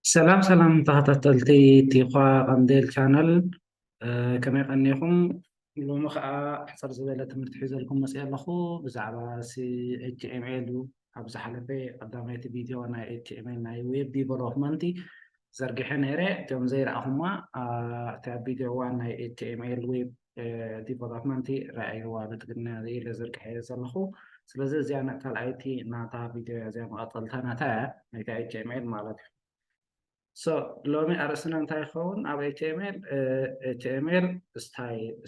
ሰላም ሰላም ተኸታተልቲ ቲኳ ቀንዴል ቻነል፣ ከመይ ቀኒኹም? ሎሚ ከዓ ሕፅር ዝበለ ትምህርቲ ሒዘልኩም መፅእ ኣለኹ። ብዛዕባ ኤች ቲ ኤም ኤል እዩ። ኣብ ዝሓለፈ ቀዳማይቲ ቪድዮ ናይ ኤች ቲ ኤም ኤል ናይ ዌብ ዲቨሎፕመንት ዘርጊሐ ነይረ። እቶም ዘይረኣኹማ እቲ ኣብ ቪድዮ ዋን ናይ ኤች ቲ ኤም ኤል ዌብ ዲቨሎፕመንት ረኣይዋ ብትግርኛ ኢለ ዘርጊሐ ዘለኹ። ስለዚ እዚኣ ካልኣይቲ ናታ ቪድዮ እያ፣ እዚኣ መቐፀልታ ናታ እያ፣ ናይታ ኤች ቲ ኤም ኤል ማለት እዩ። ሶ ሎሚ ኣርእስና እንታይ ይኸውን? ኣብ ኤች ቲ ኤም ኤል ኤች ቲ ኤም ኤል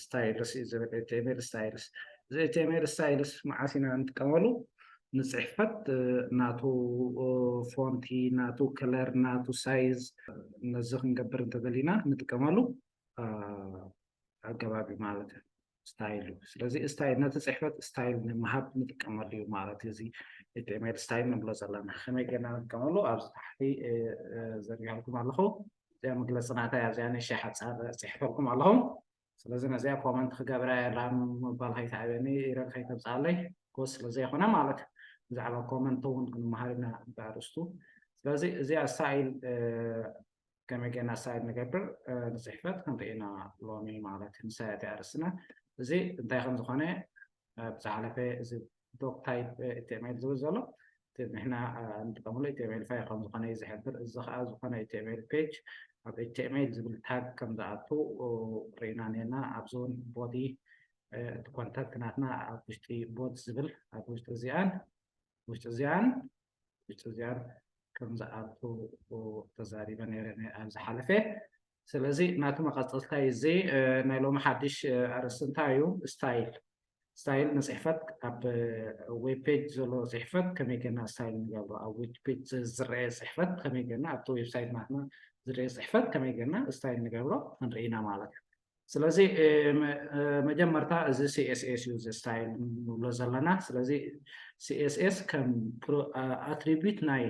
ስታይልስ እዩ ዝብል። ኤች ቲ ኤም ኤል ስታይልስ፣ እዚ ኤች ቲ ኤም ኤል ስታይልስ መዓስ ኢና ንጥቀመሉ? ንፅሕፈት ናቱ ፎንቲ፣ ናቱ ከለር፣ ናቱ ሳይዝ፣ ነዚ ክንገብር እንተደሊና ንጥቀመሉ ኣገባብ እዩ ማለት እዩ። ስታይል እዩ። ስለዚ ስታይል ነቲ ፅሕፈት ስታይል ንምሃብ ንጥቀመሉ እዩ ማለት እዩ። እዚ ኤች ቲ ኤም ኤል ስታይል ንብሎ ዘለና ከመይ ጌርና ንጥቀመሉ ኣብዚ ታሕቲ ዘርጊሐልኩም ኣለኹ። እዚኣ መግለፂ ናታ እያ። ኣብዚኣ ንእሽተይ ሓፃር ፅሒፈልኩም ኣለኹ። ስለዚ ነዚኣ ኮመንት ክገብራ እያ ላም ምባል ከይትኣብየኒ ኢረር ከይተምፅኣለይ ኮስ ስለ ዘይኮነ ማለት እዩ። ብዛዕባ ኮመንት እውን ክንመሃር ኢና ብኣርእስቱ። ስለዚ እዚኣ ስታይል ከመይ ጌርና ስታይል ንገብር ንፅሕፈት ክንርኢ ኢና ሎሚ ማለት እዩ። ንሳ እያ ኣርእስትና። እዚ እንታይ ከም ዝኾነ ብዝሓለፈ እዚ ዶክ ታይፕ ኤች ቲ ኤም ኤል ዝብል ዘሎ ንሕና ንጥቀመሉ ኤች ቲ ኤም ኤል ፋይል ከም ዝኾነ እዩ ዝሕብር። እዚ ከዓ ዝኾነ ኤች ቲ ኤም ኤል ፔጅ ኣብ ኤች ቲ ኤም ኤል ዝብል ታግ ከም ዝኣቱ ርኢና ነርና። ኣብዚ እውን ቦዲ እቲ ኮንተንት ናትና ኣብ ውሽጢ ቦዲ ዝብል ኣብ ውሽጢ እዚኣን ውሽጢ እዚኣን ውሽጢ እዚኣን ከም ዝኣቱ ተዛሪበ ነይረ ኣብ ዝሓለፈ። ስለዚ ናቱ መቐፀልታ እዚ ናይ ሎሚ ሓድሽ ኣርእስቲ እንታይ እዩ? ስታይል። ስታይል ንፅሕፈት ኣብ ዌብ ፔጅ ዘሎ ፅሕፈት ከመይ ጌርና ስታይል ንገብሮ፣ ኣብ ዌብ ፔጅ ዝረአ ፅሕፈት ከመይ ጌርና ኣብቲ ዌብሳይት ናትና ዝረአ ፅሕፈት ከመይ ጌርና ስታይል ንገብሮ ክንርኢ ኢና ማለት እዩ። ስለዚ መጀመርታ እዚ ሲ ኤስ ኤስ እዩ እዚ ስታይል ንብሎ ዘለና። ስለዚ ሲ ኤስ ኤስ ከም ኣትሪቢዩት ናይ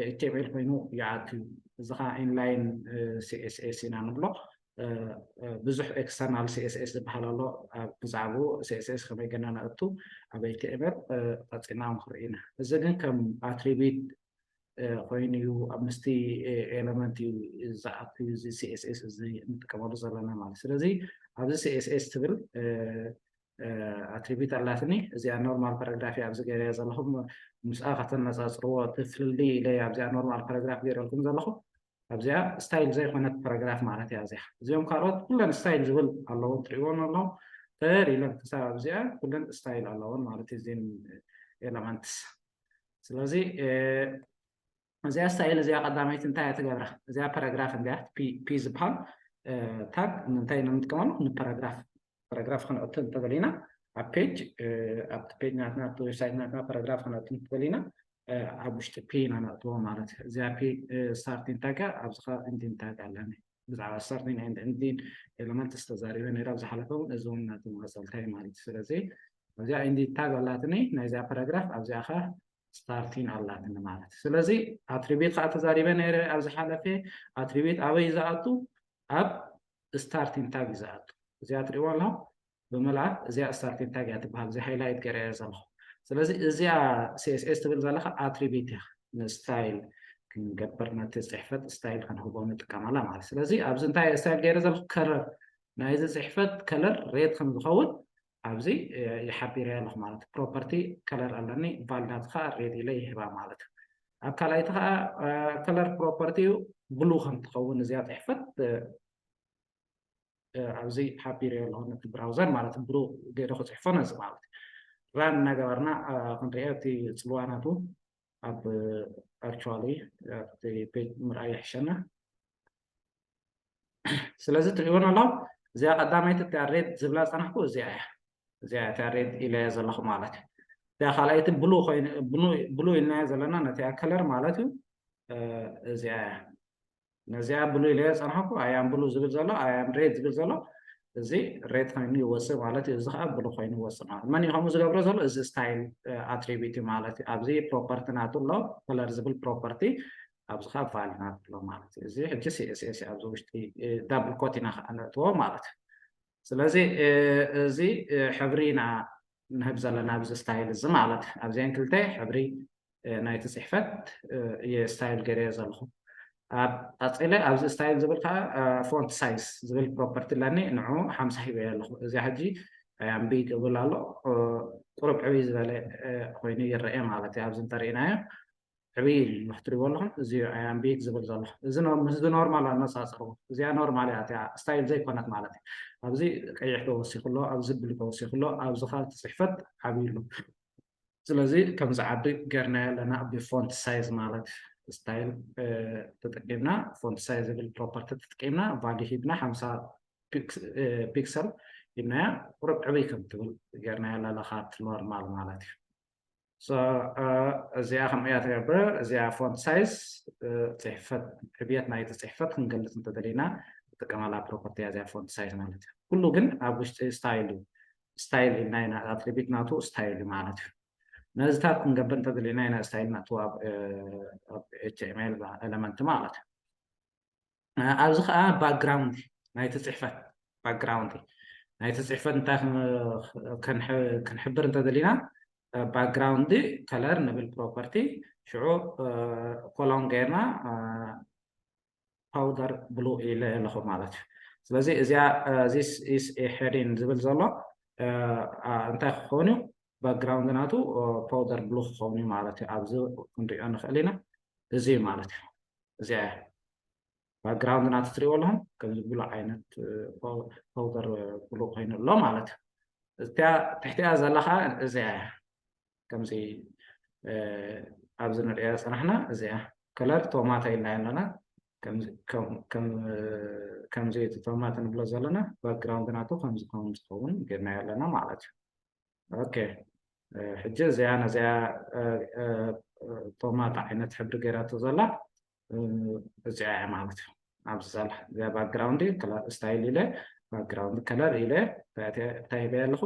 ኤች ቲ ኤም ኤል ኮይኑ ይኣቱ እዩ። እዚ ከዓ ኢንላይን ሲ ኤስ ኤስ ኢና ንብሎ። ብዙሕ ኤክስተርናል ሲ ኤስ ኤስ ዝበሃል ኣሎ። ብዛዕባኡ ሲ ኤስ ኤስ ከመይ ገና ነእቱ ኣብ ኤች ቲ ኤም ኤል ቀፂልና ክንርኢ ኢና። እዚ ግን ከም ኣትሪቢዩት ኮይኑ እዩ ኣብ ምስቲ ኤለመንት እዩ ዝኣቱ እዚ ሲ ኤስ ኤስ እዚ እንጥቀመሉ ዘለና ማለት። ስለዚ ኣብዚ ሲ ኤስ ኤስ ትብል ኣትሪቢዩት ኣላትኒ። እዚኣ ኖርማል ፓራግራፍ እያ ኣብዚ ገይረያ ዘለኹም። ምስኣ ከተነፃፅርዎ እቲ ፍልልይ ኢለ ኣብዚኣ ኖርማል ፓራግራፍ ገይረልኩም ዘለኹ። ኣብዚኣ ስታይል ዘይኮነት ፓራግራፍ ማለት እያ እዚኣ። እዚኦም ካልኦት ኩለን ስታይል ዝብል ኣለዎ፣ ትሪእዎም ኣለኹም። ተር ኢለን ክሳብ ኣብዚኣ ኩለን ስታይል ኣለዎን ማለት እዩ እዚን ኤለመንትስ። ስለዚ እዚኣ ስታይል እዚኣ ቀዳመይቲ እንታይ እያ ትገብራ? እዚኣ ፓራግራፍ እንዲያ ፒ ዝበሃል ታግ ንምንታይ ኢና ንጥቀመሉ? ንፓራግራፍ። ፓራግራፍ ክነእቱ እንተደሊና ኣብ ፔጅ ኣብቲ ፔጅ ናትና ኣብቲ ዌብሳይት ናትና ፓራግራፍ ክነእቱ እንተደሊና ኣብ ውሽጢ ፒ ኢና ነእትዎ ማለት እዩ። እዚኣ ፒ ስታርቲንግ ታግ እያ። ኣብዚ ከዓ ኢንዲንግ ታግ ኣለኒ። ብዛዕባ ስታርቲንግ ኤንድ ኢንዲንግ ኤለመንትስ ተዛሪበ ነይረ ኣብ ዝሓለፈ እውን፣ እዚ እውን ናቲ መቐፀልታ እዩ ማለት እዩ። ስለዚ ኣብዚኣ ኢንዲንግ ታግ ኣላትኒ ናይዚኣ ፓራግራፍ፣ ኣብዚኣ ከዓ ስታርቲንግ ኣላትኒ ማለት እዩ። ስለዚ ኣትሪቢዩት ከዓ ተዛሪበ ነይረ ኣብ ዝሓለፈ። ኣትሪቢዩት ኣበይ እዩ ዝኣቱ? ኣብ ስታርቲንግ ታግ እዩ ዝኣቱ። እዚኣ ትሪእዋ ኣለኹም ብምልኣት እዚኣ ስታርቲንግ ታግ እያ ትበሃል። እዚ ሃይላይት ገይረ እየ ዘለኹ። ስለዚ እዚኣ ሲ ኤስ ኤስ ትብል ዘለኻ ኣትሪቢዩት እያ። ንስታይል ክንገብር ነቲ ፅሕፈት ስታይል ክንህቦ ንጥቀመላ ማለት። ስለዚ ኣብዚ እንታይ እየ ስታይል ገይረ ዘለኹ? ከለር ናይዚ ፅሕፈት ከለር ሬድ ከም ዝኸውን ኣብዚ ይሓቢረ ኣለኹ ማለት። ፕሮፐርቲ ከለር ኣለኒ፣ ቫልዳት ከዓ ሬድ ኢለ ይህባ ማለት። ኣብ ካልኣይቲ ከዓ ከለር ፕሮፐርቲ እዩ ብሉ ከም ትኸውን እዚኣ ፅሕፈት ኣብዚ ሓቢረ ኣለኹ ነቲ ብራውዘር ማለት ብሉ ገይረ ክፅሕፎ ነዚ ማለት። ራን እናገበርና ክንሪኦ እቲ ፅልዋ ናቱ ኣብ ኣክቹዋሊ ኣብቲ ፔጅ ምርኣይ ይሕሸና። ስለዚ ትሪእዎን ኣለኹም እዚኣ ቀዳመይቲ እቲኣ ሬድ ዝብላ ዝፀናሕኩ እዚኣ እያ። እዚኣ እቲኣ ሬድ ኢለያ ዘለኹ ማለት እዩ። እዚኣ ካልኣይቲ ብሉ ኮይኑ ብሉ ኢልናዮ ዘለና ነቲኣ ከለር ማለት እዩ። እዚኣ እያ። ነዚኣ ብሉ ኢለዮ ዝፀናሕኩ ኣያም ብሉ ዝብል ዘሎ ኣያም ሬድ ዝብል ዘሎ እዚ ሬድ ኮይኑ ይወፅእ ማለት እዩ። እዚ ከዓ ብሉ ኮይኑ ይወፅእ ማለት መን እዩ ከምኡ ዝገብሮ ዘሎ? እዚ ስታይል ኣትሪቢዩት እዩ ማለት እዩ። ኣብዚ ፕሮፐርቲ ናቱ ኣሎ ከለር ዝብል ፕሮፐርቲ ኣብዚ ከዓ ቫሊ ናቱ ኣሎ ማለት እዩ። እዚ ሕጂ ሲ ኤስ ኤስ ኣብዚ ውሽጢ ዳብል ኮት ኢና ከዓ ነእትዎ ማለት እዩ። ስለዚ እዚ ሕብሪ ኢና ንህብ ዘለና ኣብዚ ስታይል እዚ ማለት ኣብዚአን ክልተ ሕብሪ ናይቲ ፅሕፈት እየ ስታይል ገይረዮ ዘለኹ። ኣብ ቀፂለ ኣብዚ style ዝብል ከዓ font size ዝብል property ኣለኒ። ንዑ ሓምሳ ሂበዮ ኣለኹ። እዚኣ ሕጂ ኣምቢግ ይብል ኣሎ። ቁሩብ ዕብይ ዝበለ ኮይኑ ይረአ ማለት እዩ። ኣብዚ እንተርኢናዮ ዕብይ ኢሉ ክትሪእዎ ኣለኹም። እዚ ኣምቢግ ዝብል ዘሎ እዚ ምስዚ ኖርማል ኣነፃፅርዎ። እዚኣ ኖርማል እያ፣ እቲኣ style ዘይኮነት ማለት እዩ። ኣብዚ ቀይሕ ተወሲኹ ኣሎ፣ ኣብዚ ብሉ ተወሲኹ ኣሎ፣ ኣብዚ ከዓ እቲ ፅሕፈት ዓብዩ ኣሎ። ስለዚ ከምዚ ዓቢ ገርናዮ ኣለና ብ font size ማለት style ተጠቂምና፣ font size ዝብል property ተጠቂምና value ሂብና ሓምሳ pixel ሂብናያ ቁሩብ ዕብይ ከም ትብል ገርናዮ ኣለና ካብቲ ኖርማል ማለት እዩ። እዚኣ ከምኡ እያ ትገብር። እዚኣ font size ፅሕፈት ዕብየት ናይቲ ፅሕፈት ክንገልፅ እንተደሊና ንጥቀመላ property እያ እዚኣ font size ማለት እዩ። ኩሉ ግን ኣብ ውሽጢ style እዩ። style ኢልና ኢና attribute ናቱ style እዩ ማለት እዩ። ነዚታት ክንገብር እንተደሊና ኢና style ናቱ ኣብ HTML element ማለት እዩ። ኣብዚ ከዓ background ናይቲ ፅሕፈት background ናይቲ ፅሕፈት እንታይ ክንሕብር እንተደሊና background color ንብል property ሽዑ colon ገይርና powder blue ኢለ ኣለኹ ማለት እዩ። ስለዚ እዚኣ this is a heading ዝብል ዘሎ እንታይ ክኸውን እዩ? background ናቱ powder blue ክኸውን እዩ ማለት እዩ። ኣብዚ ክንሪኦ ንኽእል ኢና። እዚ እዩ ማለት እዩ። እዚኣ background ናቱ ትሪእዎ ኣለኹም። ከምዚ ብሉ ዓይነት powder blue ኮይኑ ኣሎ ማለት እዩ። እቲኣ ትሕቲኣ ዘላ ከዓ እዚኣ እያ። ከምዚ ኣብዚ ንሪኦ ዝፀናሕና እዚኣ color ቶማታ ኢልና ኣለና። ከምዚ እቲ ቶማታ ንብሎ ዘለና background ናቱ ከምዚ ከም ዝኸውን ጌርናዮ ኣለና ማለት እዩ። ኦኬ ሕጂ እዚኣ ነዚኣ ቶማታ ዓይነት ሕብሪ ገይራቶ ዘላ እዚኣ እያ ማለት እዩ። ኣብዚ ዘላ እዚኣ background style ኢለ background color ኢለ እንታይ ሂበያ ኣለኹ?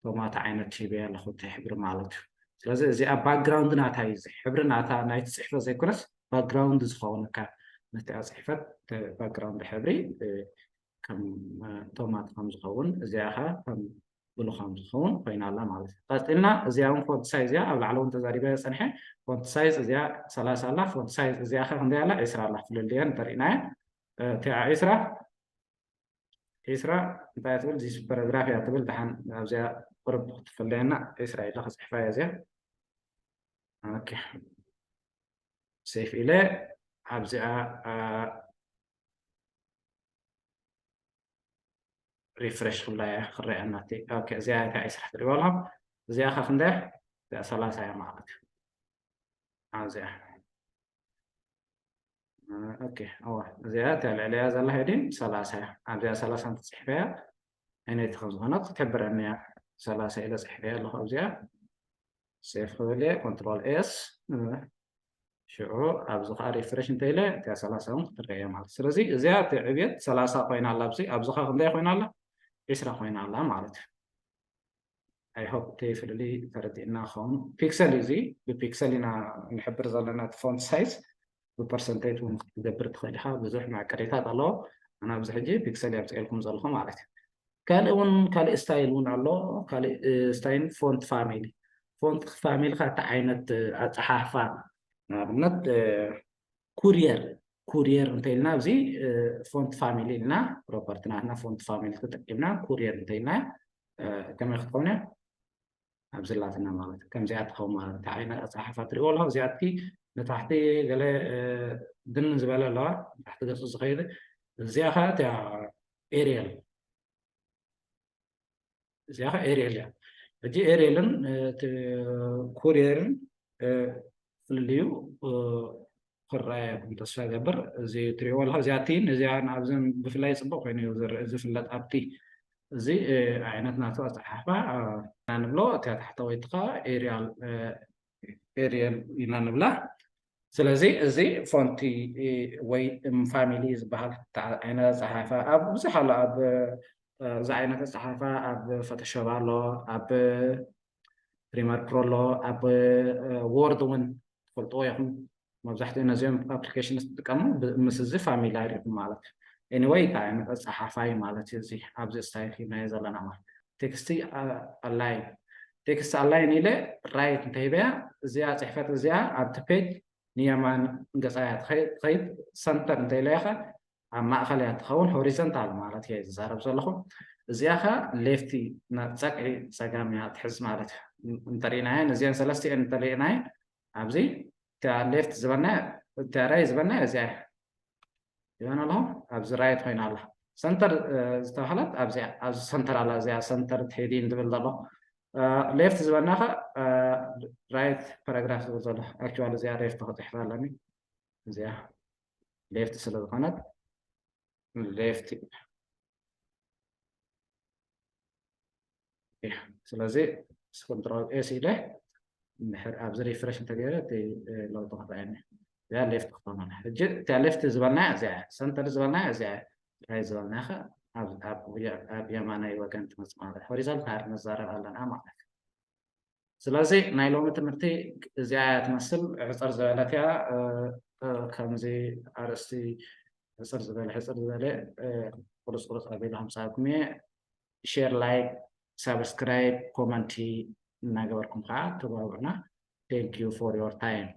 ቶማታ ዓይነት ሂበያ ኣለኹ እቲ ሕብሪ ማለት እዩ። ስለዚ እዚኣ background ናታ እዩ። እዚ ሕብሪ ናታ ናይቲ ፅሕፈት ዘይኮነስ background ዝኸውን ካብ ነቲኣ ፅሕፈት background ሕብሪ ከም ቶማት ከም ዝኸውን እዚኣ ከዓ ከም ብሉ ከም ዝኸውን ኮይና ኣላ ማለት እዩ። ቀፂልና እዚኣ እውን font size እያ ኣብ ላዕለውን ተዛሪበ ፀንሐ font size እዚኣ ሰላሳ ኣላ። font size እዚኣ ከ ክንደይ ኣላ? ዒስራ ኣላ። ፍልልየን እንተርኢናዮ እቲኣ ዒስራ ዒስራ እንታይ ትብል? ዚስ ፓራግራፍ እያ ትብል። ደሓን ኣብዚኣ ቁርብ ክትፍለየና ዒስራ ኢለ ክፅሕፋ እየ እዚኣ። ኦኬ ሴፍ ኢለ ኣብዚኣ ሪፍሬሽ ክብላ እያ ክረኣየና እቲ። ኦኬ እዚኣ እታ ዒስራ ትሪእዋ ኣለኹም። እዚኣ ከ ክንደይ? እዚኣ ሰላሳ እያ ማለት እዩ። ኣብዚኣ ኦኬ እዋ እዚኣ እታ ልዕሊያ ዘላ ሄዲን ሰላሳ እያ። ኣብዚኣ ሰላሳ እንተፅሒፈያ ኣይነይቲ ከም ዝኾነት ክትሕብረኒ እያ። ሰላሳ ኢለ ፅሒፈያ ኣለኹ ኣብዚኣ። ሴፍ ክብል እየ ኮንትሮል ኤስ። ሽዑ ኣብዚ ከዓ ሪፍሬሽ እንተ ኢለ እቲኣ ሰላሳ እውን ክትረአ እያ ማለት። ስለዚ እዚኣ እቲ ዕብየት ሰላሳ ኮይና ኣላ። ኣብዚ ኣብዚ ከዓ ክንደይ ኮይና ኣላ? ዒስራ ኮይና ኣላ ማለት እዩ። I hope እቲ ፍልልይ ተረዲእና ክኸውን። ፒክሰል እዩ እዚ። ብፒክሰል ኢና ንሕብር ዘለና እቲ font size። ብፐርሰንቴጅ እውን ክትገብር ትኽእል ኢኻ። ብዙሕ መዕቀሪታት ኣለዎ። ኣነ ኣብዚ ሕጂ ፒክሰል እየ ኣምፅኤልኩም ዘለኹ ማለት እዩ። ካልእ እውን ካልእ style እውን ኣሎ። ካልእ style font family። font family ከዓ እቲ ዓይነት ኣፀሓሕፋ ንኣብነት ኩሪየር ኩሪየር እንተ ኢልና ኣብዚ font family ኢልና property ናትና font family ተጠቂምና ኩሪየር እንተ ኢልና ከመይ ክትኸውን እያ? ኣብዚ ኣላትና ማለት እዩ። ከምዚኣ ትኸውን ማለት እዩ። እንታይ ዓይነት ኣፀሓሕፋ ትሪእዎ ኣለኹም። እዚኣትኪ ንታሕቲ ገለ ድን ዝበለ ኣለዋ ንታሕቲ ገፁ ዝኸይድ። እዚኣ ከዓ እቲኣ ኤሪየል እዚኣ ከዓ ኤሪየል እያ። ሕጂ ኤሪየልን እቲ ኩሪየርን ፍልልዩ ክረኣየኩም ተስፋ ይገብር። እዚ ትሪእዎ ኣለኹ እዚኣ ቲን እዚኣ ኣብዘን ብፍላይ ፅቡቅ ኮይኑ እዩ ዝርእ ዝፍለጥ ኣብቲ እዚ ዓይነት ናቱ ኣፀሓሕፋ ኢና ንብሎ። እቲኣ ታሕተወይቲ ከዓ ኤሪያል ኤሪየል ኢና ንብላ። ስለዚ እዚ ፎንቲ ወይ ፋሚሊ ዝበሃል ዓይነት ኣፀሓሕፋ ኣብ ብዙሕ ኣሎ። ኣብ እዚ ዓይነት ኣፀሓሕፋ ኣብ ፎቶሾፕ ኣሎ፣ ኣብ ፕሪመር ፕሮ ኣሎ፣ ኣብ ወርድ እውን ትፈልጥዎ ኢኹም። መብዛሕትኡ ነዚኦም ኣፕሊኬሽን ትጥቀሙ ምስ እዚ ፋሚላር ኢኹም ማለት እዩ። ኤኒወይ እንታይ ዓይነት ኣፀሓሕፋ እዩ ማለት እዩ። እዚ ኣብዚ ስታይል ሂብናዮ ዘለና ማለት ቴክስቲ ኣላይን ቴክስት ኣላይን ኢለ ራይት እንተሂበያ እዚኣ ፅሕፈት እዚኣ ኣብቲ ፔጅ ንየማን ገጻ እያ ትኸይድ። ሰንተር እንተኢለያ ከ ኣብ ማእኸል እያ ትኸውን፣ ሆሪዘንታል ማለት እየ ዝዛረብ ዘለኹ። እዚኣ ከ ሌፍቲ፣ ጸግዒ ጸጋም እያ ትሕዝ ማለት እዩ። እንተሪእናየን እዚአን ሰለስቲአን እንተሪእናየን ኣብዚ እታ ሌፍት ዝበልናያ፣ እታ ራይት ዝበልናያ እዚኣ እያ። ይበና ኣለኹ ኣብዚ ራይት ኮይና ኣላ። ሰንተር ዝተባህለት ኣብዚኣ፣ ኣብዚ ሰንተር ኣላ። እዚኣ ሰንተር ሄዲንግ ዝብል ዘሎ። ሌፍት ዝበልና ከ ራይት ፓራግራፍ ዝብል ዘሎ። ኣክቹዋሊ እዚኣ ሌፍት ክፅሕፋ ኣለኒ። እዚኣ ሌፍት ስለ ዝኾነት ሌፍት። ስለዚ ኮንትሮል ኤስ ኢለ እንድሕር ኣብዚ ሪፍሬሽ እንተገይረ እቲ ለውጢ ክረኣየኒ። እዚኣ ሌፍት ክትኾን ኣላ። ሕጂ እቲኣ ሌፍት ዝበልናያ እዚኣ እያ፣ ሰንተር ዝበልናያ እዚኣ እያ፣ ራይት ዝበልናያ ከ ኣብ የማናይ ወገን ትመፅእ ማለት ሆሪዞንታል ንዛረብ ኣለና ማለት እዩ። ስለዚ ናይ ሎሚ ትምህርቲ እዚኣ እያ ትመስል። ሕፅር ዝበለት እያ። ከምዚ ኣርእስቲ ሕፅር ዝበለ ሕፅር ዝበለ ቁርፅ ቁርፅ ኣቢለ ከምፃእኩም እየ። ሼር፣ ላይክ፣ ሳብስክራይብ፣ ኮመንቲ እናገበርኩም ከዓ ተባብዑና። Thank you for your time።